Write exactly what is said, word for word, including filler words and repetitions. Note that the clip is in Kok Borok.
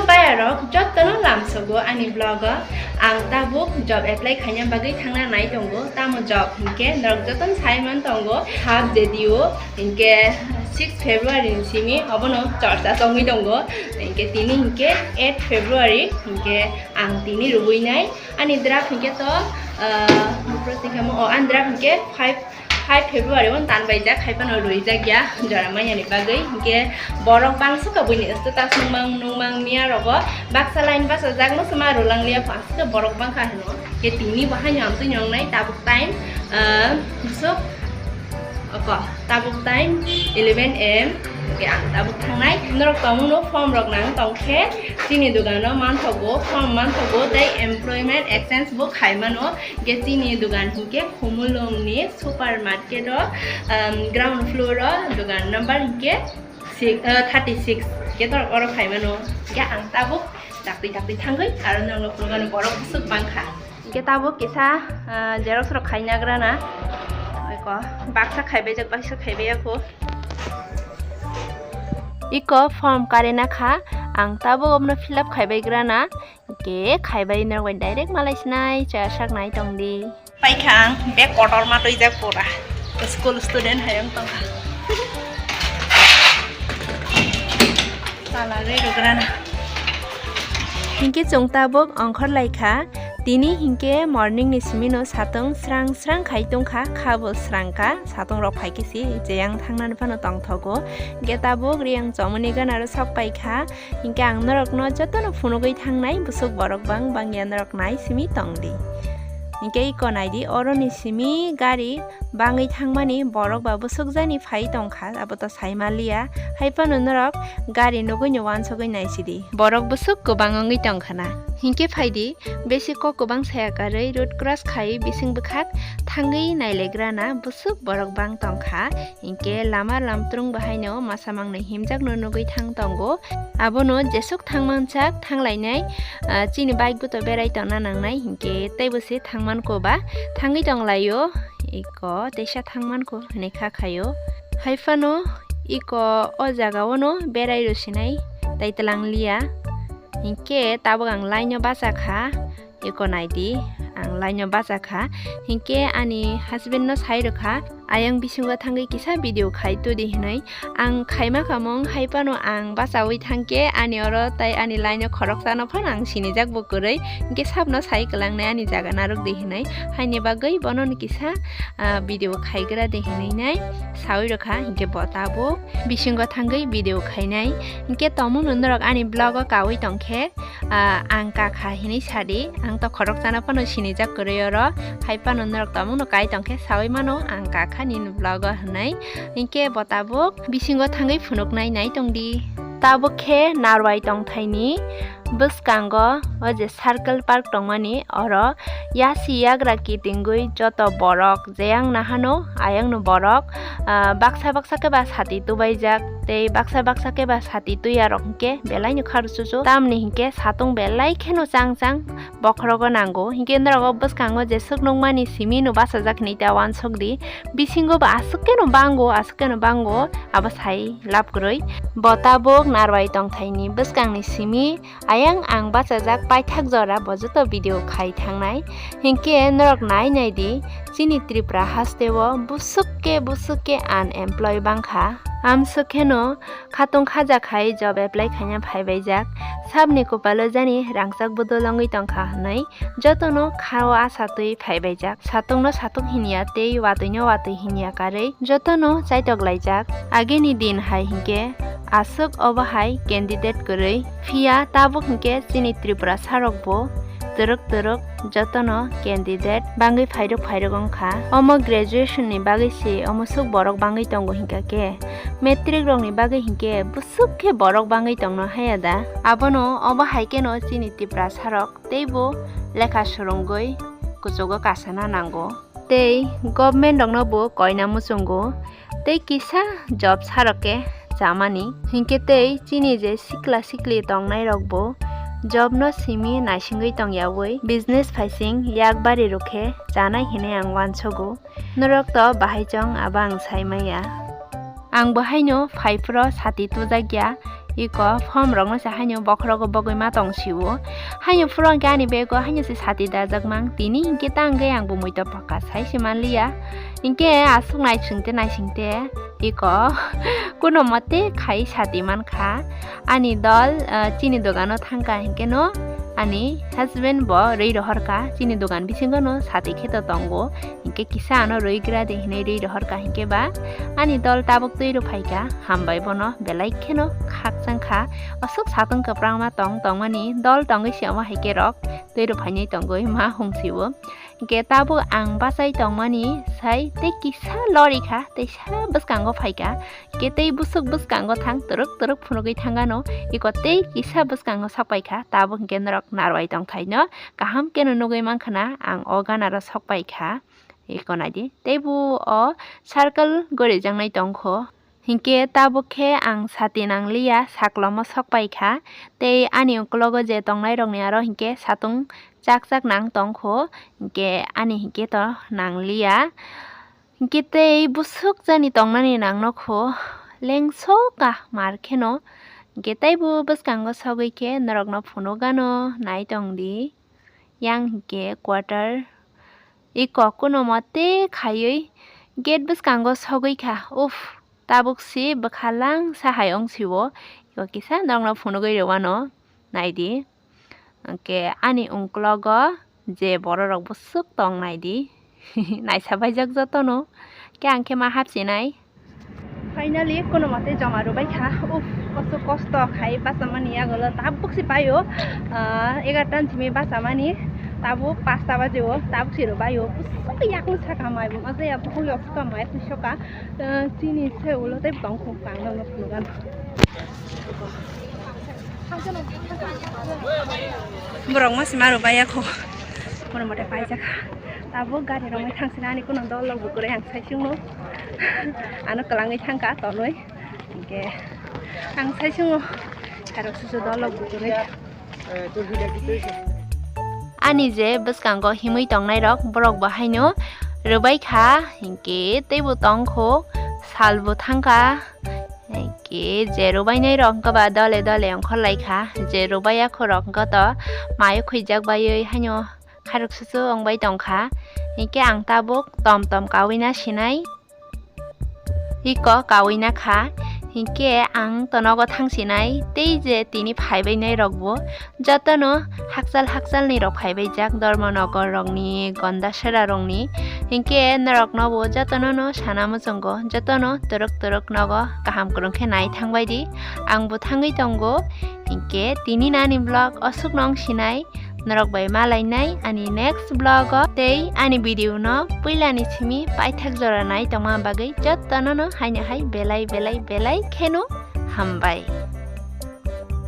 Payarok jottono lamsogo ani vlog o. Ang tabuk job apply khaina bagwi thangna nai tongo. Tamo job hinkhe norok jottono sai man tongo. Half J D O hinkhe six February ni simi obono chorcha tongwi tongo. Hinkhe tini hinkhe eight February hinkhe ang tini rwui nai. Ani draft hinkhe to, ah, bupro twi kamo, oh, ani draft hinkhe five, five February o tan baijak, hai phano rwijak ya, jora manya ni bagwi. Hinkhe borok bangso ka buini status nungmang, nungmang miya rogo, baksa line bachajak no sima rwlang liya, bangso ka borok bangkha hino. Hinkhe tini bo haino ang twi nongnai, tabuk time, ah, bwswk, oko, tabuk time eleven A M. Hinkhe ang tabuk thangnai. Norok tongmungno form rok nang tongkhe, chini dogano manthogo, form manthogo, tei employment exchange bo khaimano. Hinkhe chini dogan hinkhe Khumulwng ni supermarket o, um, ground floor o dogan number hinkhe six, uh, thirty six. Hinkhe norok oro khaimano. Hinkhe ang tabuk daktwi daktwi thangwi aro norokno phunukgano borok bwswk bangkha. Hinkhe tabuk kisa, ah, xerox rok khaina grana. Eko baksa khaibaijak, baksa khaibai ako. Iko form karena kha, ang tabuk obno fill up khaibai grana. Hinkhe khaibai norok bai direct malai sinai, chaya sak nai tongdi. Paikha ang bag kotor ma twijak pura. School student hai wng tongkha. Salary rwgrana. Hinkhe chwng tabuk ongkhor laikha. Tini hinkhe morning ni simi no satung srang srang khai tongkha, kha bo srang kha, satung rok phaikhe se cheyang thangnani phano tongthogo. Hinkhe tabuk riyang chomoni gana rw sok paikha. Hinkhe ang norokno jotono phunugwi thangnai, bwswk borok bang bangya norok nai simi tongdi. Hinkhe iko naidi, oroni simi gari bangwi thangmani borok ba bwswk jani phai tongkha, abo to sai manliya. Hai phano norok gari nugwi no uansugwi naisidi, borok bwswk kwbang wngwi tongkhana. Hinkhe phaidi, besi kok kwbang saya karwi road cross khai bising bwkhak thangwi nailegrana, bwswk borok bang tongkha. Hinkhe lama lamtrung bahaino masa mangnwi himjakno nugwi thang tongo. Abono jesuk thangmansak thanglainai, ah, chini bike bo to berai tongna nangnai, hinkhe teibo se thangmanko ba thangwi tonglaio. Iko teisa thangmanko hinwi kha khaio. Hai phano iko o jaga ono berai rw sinai tai twlang liya. Hinkhe tabuk ang line o bacha kha. Eko naidi, ang line o bacha kha. Hinkhe ani husband no sai rwkha, ayang bisingo thangwi kisa video khai todi hinwi. Ang khaima khamung hai phano ang bachaui thangkhe ani oro tai ani line o khoroksa no phano ang sinijak bo kwrwi. Hinkhe sabno sai kwlangnai ani jaga narwk di hinwi. Haini bagwi bono no kisa, ah, video khaigra di hinwi nai saui rwkha. Hinkhe bo tabuk bisingo thangwi video khainai. Hinkhe tongmung no norok ani vlog o kaui tongkhe, ah, ang kakha hinwi sadi, ang to khoroksa no phano sinijak kwrwi oro, hai phano norok tongmung no kai tongkhe saui mano ang kakha nini vlog o hinwi. Hinkhe bo tabuk bisingo thangwi phunuknai nai tongdi. Tabuk khe Narwai tongthaini bwskango o je circle park tongmani oro yasi yagra kitingwi joto borok jeyang nahano ayang no borok, ah, baksa baksa khe ba sati tubaijak tei baksa baksa khe ba sati tuya rok hinkhe belai no kha rwchuchu tamni hinkhe satung belai kheno chang chang bokhorogo nango hinkhe norok o bwskango jeswk nukmani simi no bachajak hinwi ta uansuk di bisingo bo aswk kheno bango aswk kheno bango abo sai lab kwrwi bo tabuk Narwai tongthaini bwskangni simi. Ayang ang bachajak paithak jora bo joto video khai thangnai. Hinkhe norok nai nai di, chini Tripura haste o busuk khe busuk khe unemployed bangkha. Amswk kheno khatung khaja khai job apply khaina phaibaijak. Sabni kopalo jani rangchak bodol wngwi tongkha hwnwi jotono khao asa twi phaibaijak. Satungno satung hinya tei watwino watwi hinya karwi jotono chaitok laijak. Agini din hai hinkhe aswk obo hai candidate kwrwi. Phiya tabuk hinkhe chini Tripura sarok bo twrwk twrwk jotono candidate bangwi phairwk phairwk wngkha. Omo graduation ni bagwi se omo swk borok bangwi tongo hinkha khe, matric rokni bagwi hinkhe bwswk khe borok bangwi tongno haya da. Abono obo hai kheno chini Tripura sarok teibo lekha swrwngwi kuchugo kasana nango. Tei government rokno bo koina muchungo tei kisa job sarok khe chamani hinkhe tei chini je sikla sikli tongnai rok bo job no simi naisingwi tongyawi business phaising yakbari rwkhe chanai hinwi ang uansugo. Norok to bahai chong abo ang sai maya. Ang bo haino phaiphro sati tujakya, Iko phom rokno se haino bokhorogo bogwi ma tong sio. Haino phuru hwnkhe ani bego haino se sati dajak mang. Tini hinkhe ta hwnkhe ang bo muitok paka sai se manliya. Hinkhe aswk naisingte naisingte iko kuno mote khai sati mankha. Ani dol, ah, chini dogano thangkha hinkhe no ani husband bo rwi rohorkha, chini dogan bisingo no sati khe to tongo. Hinkhe kisa ano rwi gra de hinwi rwi rohorkha hinkhe ba ani dol tabuk twi rw phaikha, hambai bono belai kheno khakchang kha. Aswk satung kwprangma tong tongmani dol tongwi se omo hai khe rok twi rw phainai tongwi ma hung sio. Hinkhe tabuk ang bachai tongmani sai tei kisa lori kha, tei sa bwskango phaikha. Hinkhe tei busuk bwskango thang twrwk twrwk phunugwi thangano, iko tei kisa bwskango sokpaikha, tabuk hinkhe norok narwai tongthaino kaham kheno nugwi mankhana ang o ganaro sokpaikha. Iko naidi, teibo o circle gorijaknai tongkho. Hinkhe tabuk khe ang sati nangliya, saklomo sokpaikha. Tei ani uklogo je tongnairokni aro hinkhe satung chak chak nang tongkho. Hinkhe ani hinkhe to nangliya. Hinkhe tei busuk jani tongnani nang nokho lengsoka mar kheno. Hinkhe teibo bwskango sogwi khe norokno phunukgano nai tongdi. Yang hinkhe quarter. Iko kuno mote khaiwi gate bwskango sogwi kha. Uff, tabuk si bwkha lang sa hai wng sio. Iko kisa norokno phunugwi rwano. Naidi. Hinkhe ani uklogo je bororok busuk tong naidi. Naisa baijak jotono. Khe ang khe ma hapsinai. Finally, kuno mote joma rwbai kha. Uff, kosto kosto khai bachamani yagulo tabuk si paio. Ah, egarta ni simi bachamani. Tabuk pasta bajio, tabuk si rwbaio. Busuk yakung saka mai bo ma jaya, bukhuk yok saka mai, kusoka. Ah, chini se ulo tei bangkuk kang nang phunukgano. Borok ma sima rwbai yakho. Kono mote paijak. Tabuk gari rok mai thangsinani kuno dol lok bukurui ang saichungno. Ano kwlangwi thangkha tonwi. Hinkhe ang saichungo. Khairok susu dol lok bukurui. Ani je bwskango himwi tongnai rok borok bo haino rwbai kha, hinkhe teibo tongkho, salbo thangkha. Hinkhe je rwbainai rok hinkhe ba dole dole ongkhor lai kha, je rwbaiya khorok hinkhe to mayo khwijak baiwi haino khairok susu wngbai tong kha. Hinkhe ang tabuk tom tom kawina sinai, iko kawina kha. Hinkhe ang to nogo thang sinai, tei je tini phaibainai rok bo jotono hakchal hakchal ni rok phaibaijak, Dharmanagar rokni, Gandachara rokni. Hinkhe norokno bo jotono no sana muchungo, jotono twrwk twrwk nogo kaham kwrwng khe nai thangbai di. Ang bo thangwi tongo. Hinkhe tini nani vlog osuk nong sinai, norok bai malainai ani next vlog o, tei ani video no puila ni simi paithak jora nai tongma bagwi jotono no haino hai belai belai belai kheno hambai.